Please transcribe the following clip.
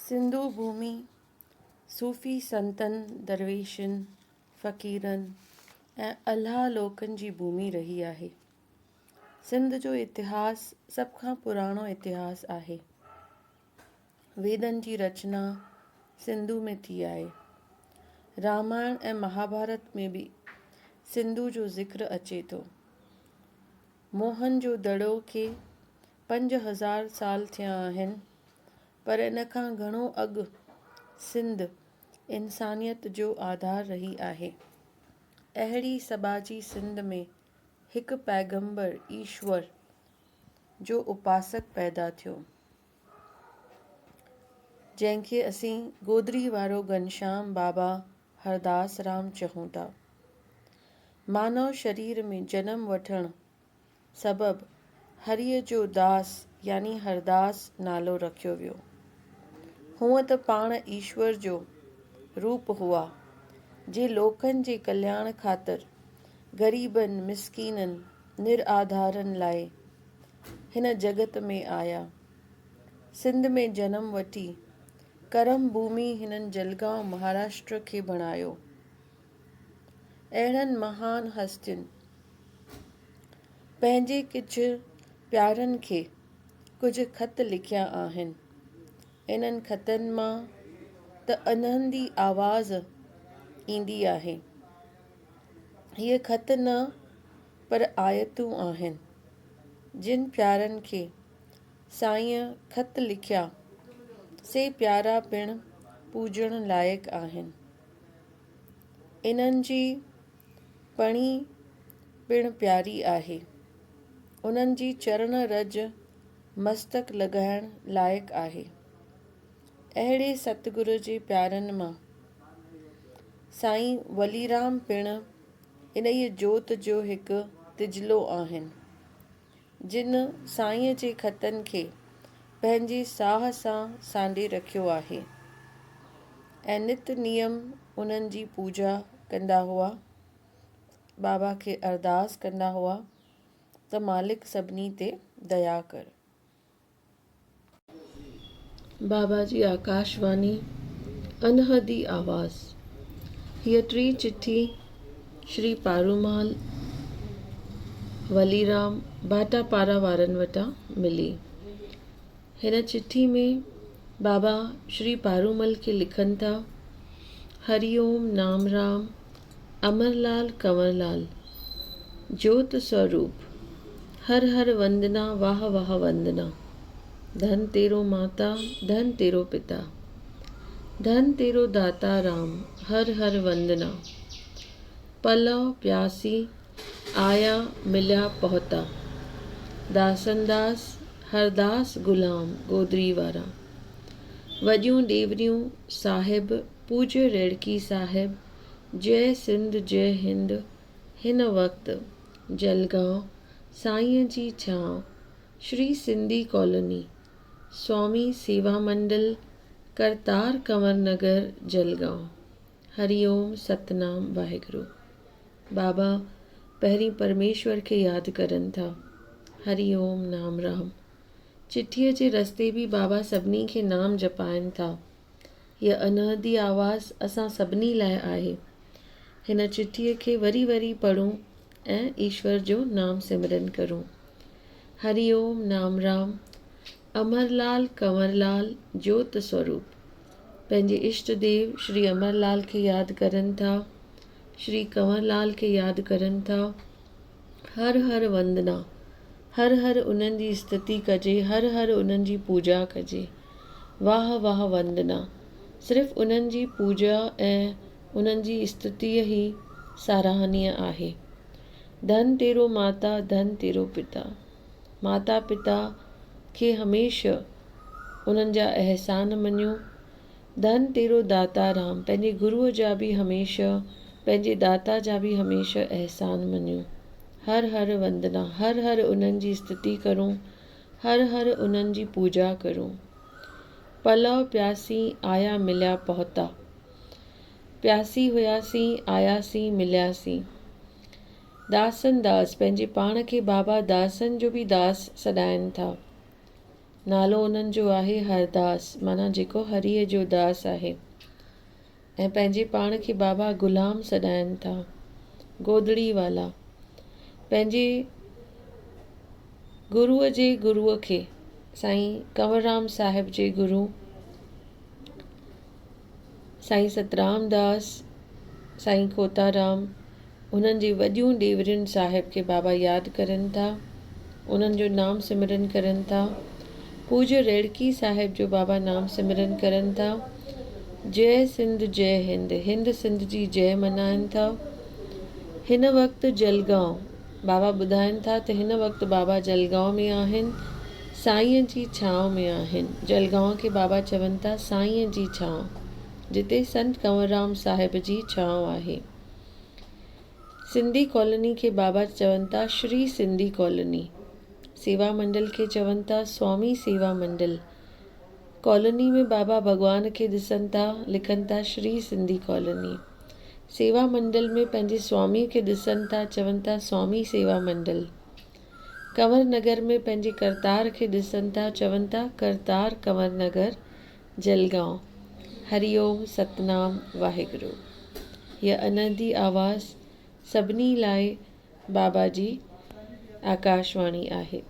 سنڌو ڀومي صوفي سنتن، درويشن، فقيرن ۽ الله لوڪن جي ڀومي رهي آهي. سنڌ جو اتهاس سڀ کان پراڻو اتهاس آهي. ويدن جي رچنا سنڌو ۾ ٿي آهي. رامائڻ ۽ مهاڀارت ۾ به سنڌو جو ذڪر اچي ٿو. موهن جو دڙو کي 5000 سال ٿيا آهن، پر ان کان گهڻو اڳ سنڌ انسانيت جو آڌار رهي آهي. اهڙي سٻاجهي سنڌ ۾ هڪ پيغمبر ايشور جو اپاسڪ پيدا ٿيو، جنهن کي اسين گودڙي وارو گهنشام بابا هرداس رام چئون ٿا. مانو شرير ۾ جنم وٺڻ سبب هريء جو داس يعني هرداس نالو رکيو ويو. هونء ته پاڻ ايشور جو روپ هئا، جي لوڪن جي ڪلياڻ خاطر غريبن، مسڪينن، نرآڌارن لاء هن جڳت ۾ آيا. سنڌ ۾ جنم وٺي ڪرم ڀومي هنن جلگائون مهاراشٽر کي بڻايو. اهڙن مهان هستين پنهنجي ڪجهه پيارن کي ڪجهه خط لکيا آهن. انهن خطن مان ته انهندي آواز ايندي آهي. هيء خط نه پر آيتون آهن. جن پيارن کي سائينء خط لکيا، سي پيارا پڻ پوڄڻ لائق آهن. انهن جي پڻي پڻ پياري آهي. انهن جي چرڻ رج مستڪ لڳائڻ لائق آهي. اهڙي ستگر جي پيارن مان سائين وليرام پڻ انهيء جوت جو هڪ تجلو آهن. جن سائينء جي خطن کي پنهنجي ساهه سان سانڍي رکيو آهي ۽ نت نيم انهن جي پوڄا ڪندا هئا، بابا کي ارداس ڪندا هئا ته مالڪ سڀني تي ديا ڪر. بابا جي آڪاش واني، انهدي آواز، هيء ٽين چٺي شري پارومال وليرام ڀاٽاپارا وارن وٽان ملي. هن چٺي ۾ بابا شري پارومل کي لکن ٿا، هري اوم نام رام امر لال ڪنور لال، جوت سوروپ، هر هر وندنا واهه واهه وندنا، ڌن تيرو ماتا ڌن تيرو پتا، ڌن تيرو داتا رام هر هر وندنا، پلئه پياسي آيا مليا پهتا، داسن داس هرداس غلام گودري وارا، وڏيون ڏيوريون صاحب پوڄ ريڙڪي صاحب جئي سنڌ جئي هند هن وقت جلگائون سائين جي ڇانو شري سنڌي ڪالوني سوامي سيوا منڊل ڪرتار ڪنور نگر جلگائون هري اوم ستنام واهگرو بابا پهرين پرميشور کي ياد ڪرن ٿا هري اوم نام رام چٺيء جي رستي به بابا سڀني کي نام جپائن ٿا. هيء انهدي آواز اسان سڀني لاء آهي. هن چٺيء کي وري وري پڙهون ۽ ايشور جو نام سمرن ڪرون. هري اوم نام رام امر لال ڪنور لال جوت سوروپ پنهنجي اشٽ ديو شري امر لال کي ياد ڪرن ٿا. شري ڪنور لال کي ياد ڪرن ٿا. هر هر وندنا، هر هر انهن جي استتي ڪجي، هر هر انهن جي پوڄا ڪجي. واهه واهه وندنا. صرف انهن جي پوڄا ۽ انهن جي استتيء ئي ساراهنيه آهي. ڌن تيرو ماتا ڌن تيرو پتا. ماتا پتا کي هميشه انهن جا احسان مڃيو. ڌن تيرو داتا رام پنهنجي گروء جا به هميشه پنهنجي داتا جا به هميشه احسان مڃيو. هر هر وندنا هر هر انهن جي استتي ڪرون هر هر انهن جي پوڄا ڪرون. پلئه پياسين آيا مليا پهتا. پياسي هياسين آياسين ملياسين. داسن داس پنهنجي پاڻ کي بابا داسن جو به داس سڏائن ٿا. نالو انهن جو آهي هرداس معنيٰ جيڪو هريء جو داس آهي ۽ پنهنجي پاڻ کي بابا غلام سڏائن ٿا. گودڙي والا پنهنجي گروء جي گروء کي سائين ڪنور رام صاحب جي گرو سائين سترام داس، سائين کوتارام انهن جي وڏيون ڏيورين صاحب کي بابا ياد ڪرن ٿا، انهن جو نام سمرن ڪرن ٿا. پوڄ ريڙڪي صاحب جو بابا نام سمرن ڪرن ٿا. جئه سنڌ جئه هند، هند سنڌ جي جئه منائن ٿا. هن وقت جلگائون، بابا ٻڌائن ٿا ته هن وقت بابا جلگائون ۾ آهن، سائينء جي ڇانو ۾ آهن. جلگائون کي بابا چون ٿا سائينء جي ڇانو، جتي سنت ڪنور رام صاحب جي ڇانو آهي. سنڌي ڪالوني کي بابا چون ٿا شري سنڌي ڪالوني. سيوا منڊل کي چون ٿا سوامي سيوا منڊل. ڪالوني ۾ بابا ڀڳوان کي ڏسن ٿا، لکن ٿا شري سنڌي ڪالوني. سيوا منڊل ۾ پنهنجي سوامي کي ڏسن ٿا، چون ٿا سوامي سيوا منڊل. ڪنور نگر ۾ پنهنجي ڪرتار کي ڏسن ٿا، چون ٿا ڪرتار ڪنور نگر، جلگائون. هري اوم ستنام واهگرو. هيء انهدي آواز سڀني لاء بابا جي آڪاشواڻي آهي.